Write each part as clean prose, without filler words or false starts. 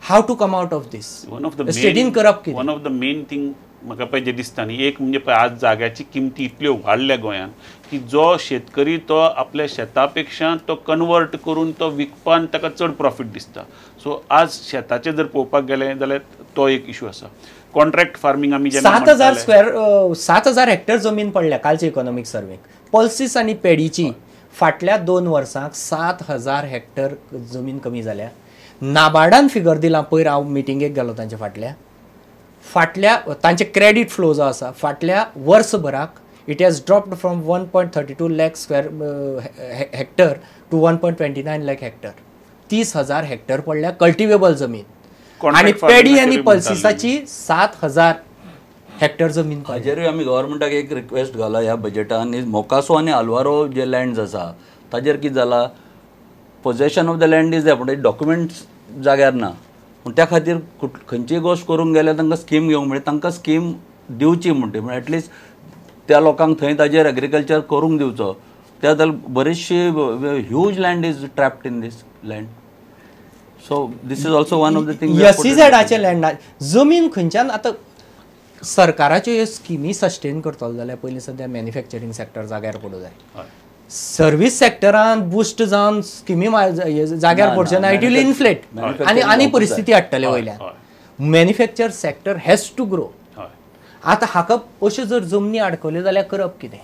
How to come out of this? One of the स्टेटीन करप कितें? One of the main thing म्हाका पळय जें दिसता न्ही, एक म्हणजे पळय आज जाग्याची किमती इतल्यो वाडल्या गोंयांत की जो शेतकरी तो आपल्या शेता पेक्षा तो कन्वर्ट करून तो विकपान ताका चड प्रॉफीट दिसता. सो आज शेताचें जर पळोवपाक गेलें जाल्यार तो एक इशू आसा. कॉन्ट्रॅक्ट फार्मींग आमी जेन्ना 7,000 स्क्वेअर 7,000 हेक्टर जमीन पडल्या कालचे इकॉनॉमीक सर्वेक. पल्सीस आनी पेडीची फाटल्या 2 वर्सांक 7,000 हेक्टर जमीन कमी जाल्या. नाबार्डान फिगर दिलां पयर हांव मिटिंगेक गेलो तांच्या फाटल्या फाटल्या तांचे क्रेडीट फ्लो जो आसा फाटल्या वर्सभराक it has dropped from 1.32 lakh square hectare to 1.29 lakh hectare. 30,000 hectare पडल्या कल्टिवेबल जमीन आनी पेडी आनी पल्सिसाची 7,000 हेक्टर जमीन. हाजेरूय आमी गव्हर्मेंटाक एक रिक्वेस्ट घाला ह्या बजेटान, मोकासो आनी आल्वारो जे लँड्स आसा ताजेर कितें जाला, possession of the land is there पूण डॉक्युमेंट्स जाग्यार ना. पूण त्या खातीर खंयचीय गोश्ट करूंक गेल्यार तांकां स्कीम घेवंक मेळटा, तांकां स्कीम दिवची म्हणटा, म्हळ्यार एटलिस्ट त्या लोकांक थंय ताजेर एग्रीकल्चर करूंक दिवचो. त्या जाल्यार बरीचशी huge land is trapped in this land. So this is also one of the thing. एसईझेडाचें land जमीन खंयच्यान आतां सरकाराच्यो ह्यो स्किमी सस्टेन करतलो जाल्यार पयलीं सद्या मॅन्युफॅक्चरींग सेक्टर जाग्यार पडूं जाय. सर्वीस सेक्टरान बुस्ट जावन स्किमी जाग्यार पडच्यो ना, it will inflate आनी आनी परिस्थिती हाडटले वयल्यान. Manufacture sector has to grow. आतां हाका अश्यो जर जमनी आडकल्यो जाल्यार करप कितें?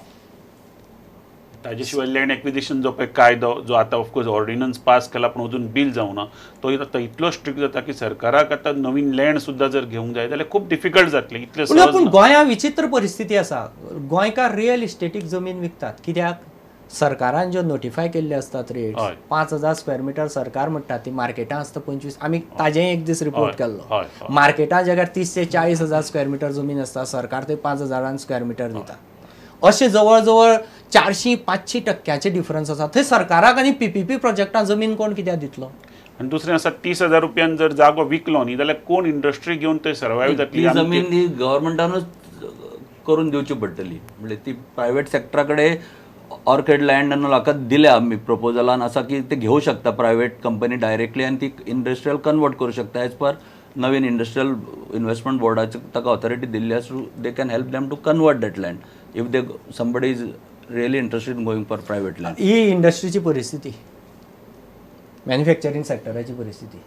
ताजे शिवाय लँड एक्विजिशन जो पळय कायदो जो आतां ऑफकोर्स ऑर्डिनन्स पास केला पूण अजून बील जावना, तो आतां इतलो स्ट्रिक्ट जाता की सरकाराक आतां नवीन लँड सुद्दां जर घेवंक जाय जाल्यार खूब डिफिकल्ट जातलें. इतलें पूण गोंया विचित्र परिस्थिती आसा. गोंयकार रियल इस्टेटीक जमीन विकतात कित्याक? सरकारान ज्यो नोटिफाय केल्ले आसतात रेट 5,000 स्क्वेअर मिटर सरकार म्हणटा ती मार्केटां आसता 25. आमी ताजें एक दीस रिपोर्ट केल्लो, मार्केटां जाग्यार 30 ते 40,000 स्क्वेअर मिटर जमीन आसता, सरकार थंय 5,000 स्क्वेअर मिटर दिता. अशें जवळ जवळ 400-500 टक्क्याचे डिफरन्स आसा. थंय सरकाराक आनी पीपीपी प्रोजेक्टां जमीन कोण कित्याक दितलो? आनी दुसरें आसा 30,000 रुपयान जर जागो विकलो न्ही जाल्यार कोण इंडस्ट्री घेवन थंय सर्वायव जातली? जमीन ही गव्हर्मेंटानूच करून दिवची पडटली. म्हणजे ती प्रायव्हेट सेक्टरा कडेन ऑर्किड लँड आनी हाका दिल्या आमी प्रपोजलान आसा की ते घेवं शकता प्रायव्हेट कंपनी डायरेक्टली आनी ती इंडस्ट्रियल कन्वर्ट करूं शकता एज पर नवीन इंडस्ट्रियल इन्व्हेस्टमेंट बोर्डाची ताका ऑथॉरिटी दिल्ली आसा. They can help them to convert that land if they somebody is really interested in going for private land. ही इंडस्ट्रीची परिस्थिती, मॅन्युफॅक्चरींग सेक्टराची परिस्थिती.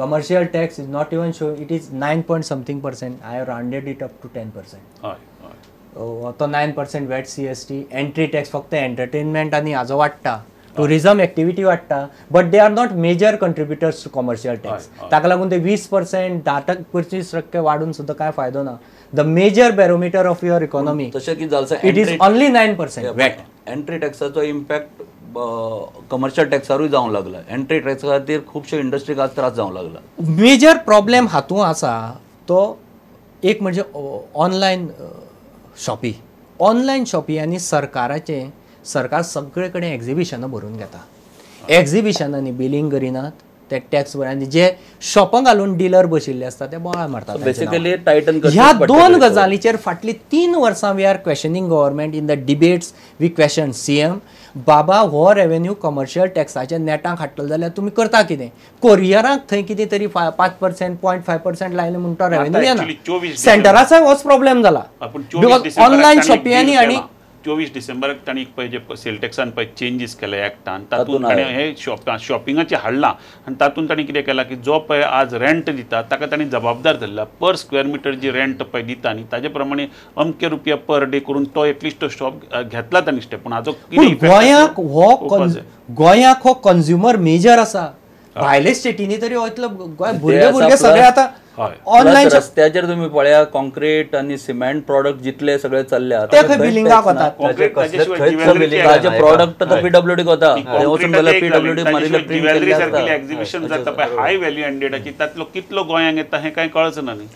Commercial tax is not even show, it is 9 point something percent. I have rounded it up to 10%. तो 9% VAT CST, entry tax फक्त entertainment आनी हाजो वाडटा, tourism activity वाडटा, but they are not major contributors to commercial tax. ताका लागून ते 20%, 10-25% वाडून सुद्दां कांय फायदो ना. The major barometer of your economy तशें कितें जालें, it is only 9% VAT. Entry टॅक्साचो impact commercial टॅक्सारूय जावंक लागला. एंट्री टॅक्सा खातीर खुबशे इंडस्ट्रीक आज त्रास जावंक लागला. मेजर प्रॉब्लेम हातूंत आसा तो एक म्हणजे ऑनलायन शॉपी. ऑनलायन शॉपी आनी सरकाराचें, सरकार सगळे कडेन एक्झिबिशनां भरून घेता. एक्झिबिशनांनी बिलींग करिनात, ते टॅक्स भर आनी जे शॉपां घालून डिलर बशिल्ले आसता ते बोवाळ मारतात. बेसिकली टायटन ह्या 2 गजालीचेर फाटली 3 वर्सां we are questioning government in the debates. We question CM, बाबा हो रेवेन्यू कमर्शियल टॅक्साच्या नेटाक हाडटलो जाल्यार तुमी करता कितें? कोरियराक थंय कितें तरी 5%, 0.5% लायलें म्हणटा तो रेवेन्यू येना. सेंटराचोय होच प्रॉब्लेम जाला because online शॉपिंगांनी. आनी 24 डिसेंबराक तांणी पळय जे सेल टॅक्सान पळय चेंजीस केले एक्टान, तातूंत ताणें हे शॉपिंगाचें हाडलां आनी तातूंत ताणें कितें केलां की जो पळय आज रेंट दिता ताका ताणें जबाबदार धरला. पर स्क्वेअर मिटर जी रेंट पळय दिता न्ही ताजे प्रमाणे अमके रुपया पर डे करून तो एटलिस्ट तो शॉप घेतला ताणें स्टेप. पूण हाजो गोंयाक हो गोंयाक हो कंज्युमर मेजर आसा. भायले स्टेटींनी तरी इतलो गोंय भुरगे भुरगे सगळे आतां ऑनलायन रस्त्याचेर तुम्ही पळया कॉन्क्रीट आणि सिमेंट प्रॉडक्ट जितले सगळे चल्ल्या ते खंय बिलिंगाक वतात, ताचे प्रॉडक्ट आतां पीडब्ल्यूडीक वता, वचून जाल्यार पीडब्ल्यूडी मारिल्ले प्रिंट केल्ले आसता. एक्झिबिशन जाता पळय हाय व्हॅल्यू एडेडाची, तातलो कितलो गोंयांक येता हें कांय कळच ना न्ही.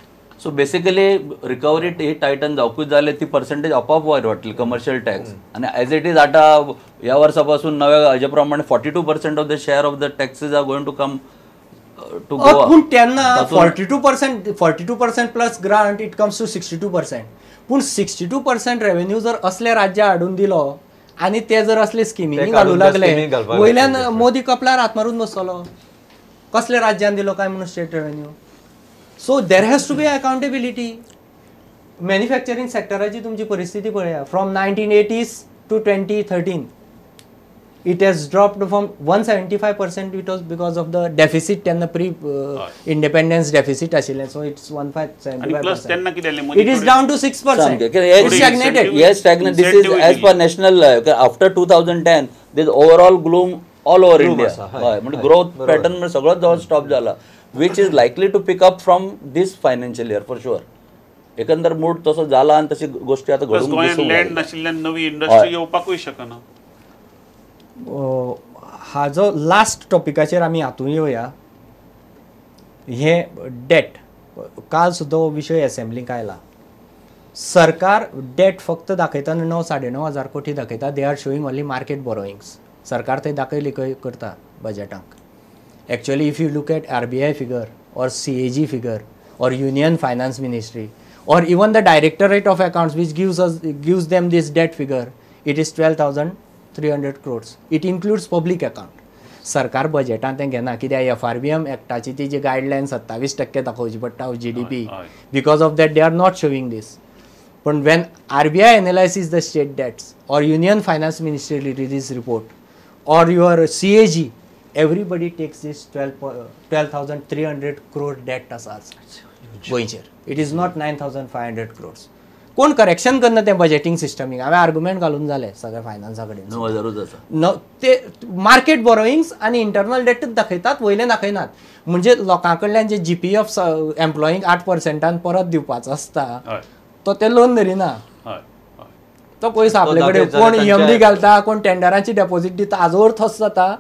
सो बेसिकली रिकवरी ही टायटन जावकूच जाल्यार ती पर्सेंटेज आपोआप वयर वाडटली कमर्शियल टॅक्स. आनी एज it is आतां ह्या वर्सा पासून नव्या हाजे प्रमाणे 42% of the share of the taxes are going to come to Goa. पूण तेन्ना 42% plus grant it comes to 62%. पूण 62% रेवेन्यू जर असल्या राज्या हाडून दिलो आनी ते जर असले स्किमींनी घालूं लागले वयल्यान मोदी कपलार हात मारून बसतलो. कसल्या राज्यान दिलो काय म्हणून state revenue. So there has to be accountability. Manufacturing सेक्टराची तुमची परिस्थिती पळया, from 1980s to 2013 it has dropped from 175%. It was because of the deficit तेन्ना प्री इंडिपेंडन्स डेफिसिट आशिल्लें, so it's 1.75%. It is down to 6%. Stagnated. Yes, stagnant. This is as per national. After 2010, this overall gloom all over India. हय, म्हणजे growth pattern सगळोच जवळ stop जाला, which is likely to pick up from this financial year for sure. एकंदर mood तसो जाला आनी तशी गोष्टी आतां घडून गोंयांत लँड नाशिल्ल्यान नवी इंडस्ट्री येवपाकूय शकना. हाजो लास्ट टॉपिकाचेर आमी हातून येवया, हे डेट. काल सुद्दां हो विशय एसेंब्लीक आयला. सरकार डेट फक्त दाखयता 9,500 हजार कोटी दाखयता. They are showing only market borrowings. सरकार थंय दाखयली करता बजेटाक. Actually if you look at RBI figure or CAG figure or union finance ministry or even the directorate of accounts which gives them this debt figure, it is 12,300 crores. It includes public account. सरकार बजेटान तें घेना कित्याक FRBM एक्टाची ती जी guideline 27% दाखोवची पडटा of GDP. Because of that they are not showing this. पण when RBI analyses the state debts or union finance ministry release report or your CAG, everybody takes this 12,300 crore debt आसा गोंयचेर. It is not 9,500 crores. कोण correction करना तें budgeting सिस्टमीक. हांवें argument घालून जालें सगळ्या फायनान्सा कडेन. 9,000 आसा ते मार्केट बोरोइंग्स आनी इंटरनल डेटूच दाखयतात, वयले दाखयनात. म्हणजे लोकां कडल्यान जे GPF एम्प्लॉईंक 8% परत दिवपाचो आसता तो ते लोन धरिना, तो पयसो आपले कडेन कोण EMD घालता, कोण टेंडरांची डेपोजीट दिता. हाजो अर्थ असो जाता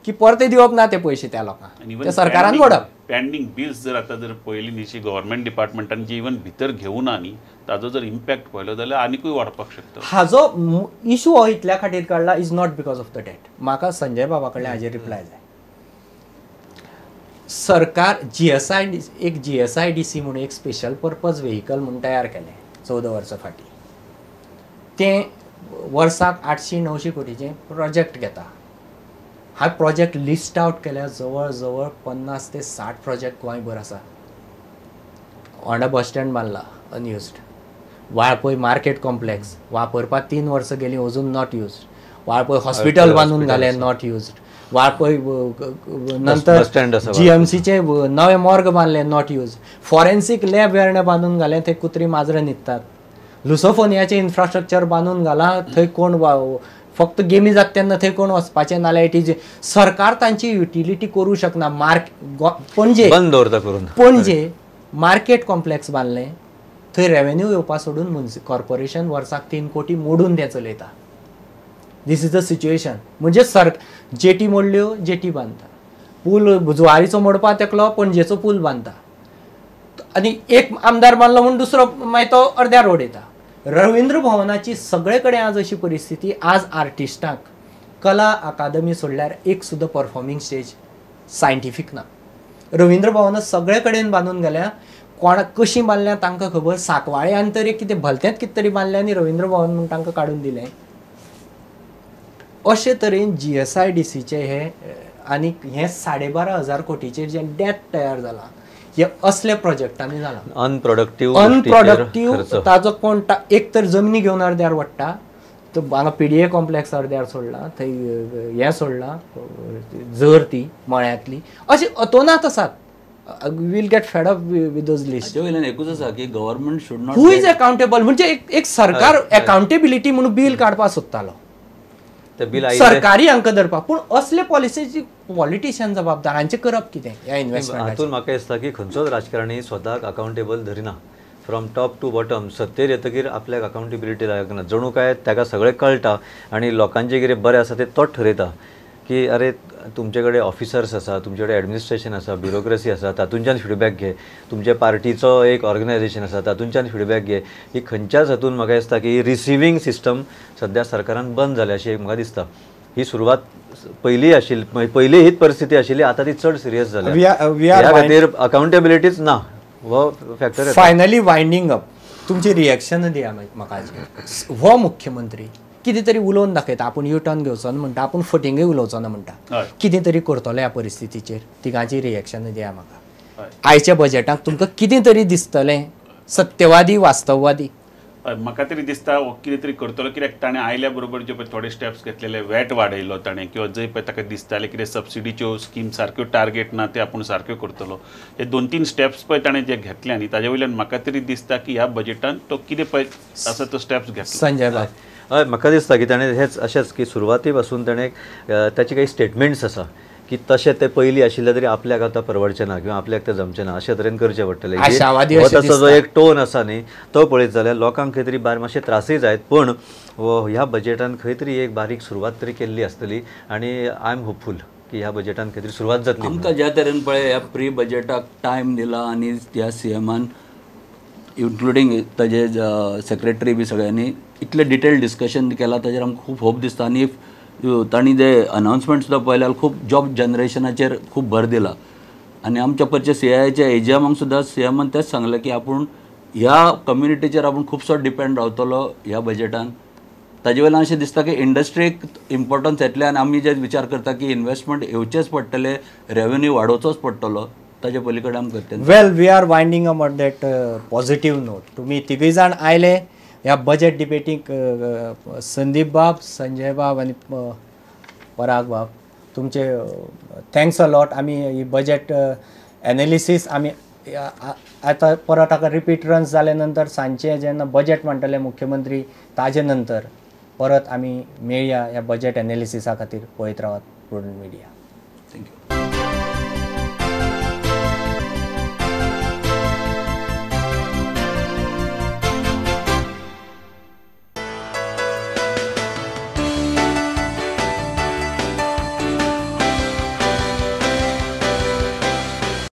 की परते दिवप ना ते पयशे त्या लोकांक, ते सरकारान मोडप. पेंडींग बिल्स जर आतां जर पळयली न्ही गव्हर्मेंट डिपार्टमेंटान जी इवन भितर घेवना न्ही, ताजो जर इम्पॅक्ट पळयलो जाल्यार आनिकूय वाडपाक शकता. हाजो इशू हो इतल्या खातीर काडला is not because of the debt. म्हाका संजय बाबा कडल्यान हाजेर रिप्लाय जाय. सरकार GSI एक GSIDC म्हणून एक स्पेशल पर्पज व्हेकल म्हूण तयार केलें 14 वर्सां फाटीं. तें वर्साक 800-900 कोटीचें प्रोजेक्ट घेता. हा प्रोजेक्ट लिस्ट आउट केल्यार जवळ जवळ 50 ते 60 प्रोजेक्ट गोंयभर आसा. होंडा बस स्टँड बांदला अनयुज्ड, वाळपय मार्केट कॉम्प्लेक्स वापरपाक 3 वर्सां गेलीं अजून not used, Valpoi hospital बांदून घालें not used, Valpoi नंतर GMCचे नवे morgue बांदले not use, forensic lab Verna बांदून घालें थंय कुत्री माजरां न्हिदतात, लुसोफोनियाचें इन्फ्रास्ट्रक्चर बांदून घालां थंय कोण फक्त गेमी जाता तेन्ना थंय कोण वचपाचें नाल्यार it is सरकार तांची युटिलिटी करूं शकना. पणजे बंद दवरता करून पणजे मार्केट कॉम्प्लेक्स बांदलें थंय रेवेन्यू येवपा सोडून कॉर्पोरेशन वर्साक 3 कोटी मोडून तें चलयता. This is the situation. म्हणजे जेटी मोडल्यो जेटी बांदता, पूल जुवारीचो मोडपा तेकलो पणजेचो पूल बांदता, आनी एक आमदार बांदलो म्हूण दुसरो मागीर तो अर्द्या रोड येता. रवींद्र भवनाची सगळे कडेन आज अशी परिस्थिती. आज आर्टिस्टांक कला अकादमी सोडल्यार एक सुद्दां परफॉर्मिंग स्टेज सायंटिफीक ना. रवींद्र भवनां सगळे कडेन बांदून गेल्या, कोणाक कशीं बांदल्या तांकां खबर. सांकवाळे तर एक कितें भलतेंच कितें तरी बांदलें आनी रवींद्र भवन म्हूण तांकां काडून दिलें. अशे तरेन GSIDCचे हे आनी हे 12,500 कोटीचेर जें डेट तयार जाला हे असले प्रोजेक्टांनी जाला. अनप्रोडक्टीव ताजो कोण एक तर जमनी घेवन अर्द्यार वाडटा, तो हांगा PDA complex अर्द्यार सोडला, थंय हें सोडलां जर ती मळ्यांतली अशी अतोनात आसात. We'll get fed up with those list. एकूच आसा की government should not, who is accountable. म्हणजे एक सरकार अकाउंटेबिलिटी म्हणून बील काडपाक सोदतालो, सरकारी अंक धरपाक, पूण असले पॉलिसीची पॉलिटिशियन जबाबदार हांचें करप कितें ह्या इन्वेस्टमेंट हातून म्हाका दिसता की खंयचोच राजकारणी स्वताक अकाउंटेबल धरिना. फ्रॉम टॉप टू बॉटम सत्तेर येतकीर आपल्याक अकाउंटेबिलिटी लागना, जणू काय ताका सगळें कळटा आनी लोकांचें कितें बरें आसा तें तोच ठरयता की अरे तुमचे कडेन ऑफिसर्स आसा, तुमचे कडेन एडमिनिस्ट्रेशन आसा, ब्युरोक्रेसी आसा, तातूंच्यान फिडबॅक घे, तुमच्या पार्टीचो एक ऑर्गनायझेशन आसा तातूंच्यान फिडबॅक घे. ही खंयच्याच हातून म्हाका दिसता की रिसिवींग सिस्टम सद्या सरकारान बंद जाल्या अशी एक म्हाका दिसता. ही सुरवात पयली आशिल्ली, पयली हीच परिस्थिती आशिल्ली, आतां ती चड सिरियस जाल्या. ह्या खातीर अकाउंटेबिलिटीच ना हो फॅक्टर. फायनली वायंडींग अप, तुमची रिएक्शन दिया म्हाका. हो मुख्यमंत्री कितें तरी उलोवन दाखयता आपूण यू टर्न घेवचो ना म्हणटा आपूण फटींगय उलोवचो ना म्हणटा कितें तरी करतलो ह्या परिस्थितीचेर तिगांची रिएक्शन दिया म्हाका आयच्या बजेटाक तुमकां कितें तरी दिसतलें सत्यवादी वास्तववादी म्हाका तरी दिसता हो कितें तरी करतलो कित्याक ताणें आयल्या बरोबर जे पळय थोडे स्टेप्स घेतलेले वॅट वाडयलो ताणें किंवा जंय पळय ताका दिसतालें कितें सबसिडीच्यो स्कीम सारक्यो टार्गेट ना ते आपूण सारक्यो करतलो हे 2-3 स्टेप्स पळय ताणें जे घेतले आनी ताजे वयल्यान म्हाका तरी दिसता की ह्या बजेटान तो कितें पळय आसा तो स्टेप्स घेतलो. संजय बाब हय म्हाका दिसता की ताणें हेच अशेंच की सुरवाती पासून ताणें ताचे काही स्टेटमेंट्स आसा की तशें ते पयलीं आशिल्लें तरी आपल्याक आतां परवडचें ना किंवा आपल्याक तें जमचें ना अशे तरेन करचें पडटलें. हो तसो जो एक टोन आसा न्ही तो पळयत जाल्यार लोकांक खंय तरी भायर मातशे त्रासूय जायत पूण ह्या बजेटान खंय तरी एक बारीक सुरवात तरी केल्ली आसतली आनी I am hopeful की ह्या बजेटान खंय तरी सुरवात जातली. आमकां ज्या तरेन पळय ह्या प्री बजेटाक टायम दिला आनी ह्या सीएमान इन्क्लुडींग ताजे सेक्रेटरी बी सगळ्यांनी इतलें डिटेल डिस्कशन केलां ताजेर आमकां खूब होप दिसता आनी तांणी जे अनाउन्समेंट सुद्दां पळयल्यार खूब जॉब जनरेशनाचेर खूब भर दिला आनी आमच्या परचे सीआयच्या एजीएमांक सुद्दां सीएमान तेंच सांगलें की आपूण ह्या कम्युनिटीचेर आपूण खुबसो डिपेंड रावतलो ह्या बजेटान. ताजे वयल्यान अशें दिसता की इंडस्ट्रीक इम्पोर्टन्स येतलें आनी आमी जे विचार करता की इन्वेस्टमेंट येवचेच पडटले रेवेन्यू वाडोवचोच पडटलो ताजे पली कडेन आमकां करतले. Well we are winding up on that positive note. तुमी तिगूय जाण आयले ह्या बजेट डिबेटीक संदीप बाब संजय बाब आनी पराग बाब तुमचे thanks a lot. आमी ही बजेट एनालिसीस आमी आतां परत हाका रिपीट रन्स जाले नंतर सांजचे जेन्ना बजेट मांडटले मुख्यमंत्री ताजे नंतर परत आमी मेळया ह्या बजेट एनालिसिसा खातीर. पळयत रावात प्रुडंट मिडिया.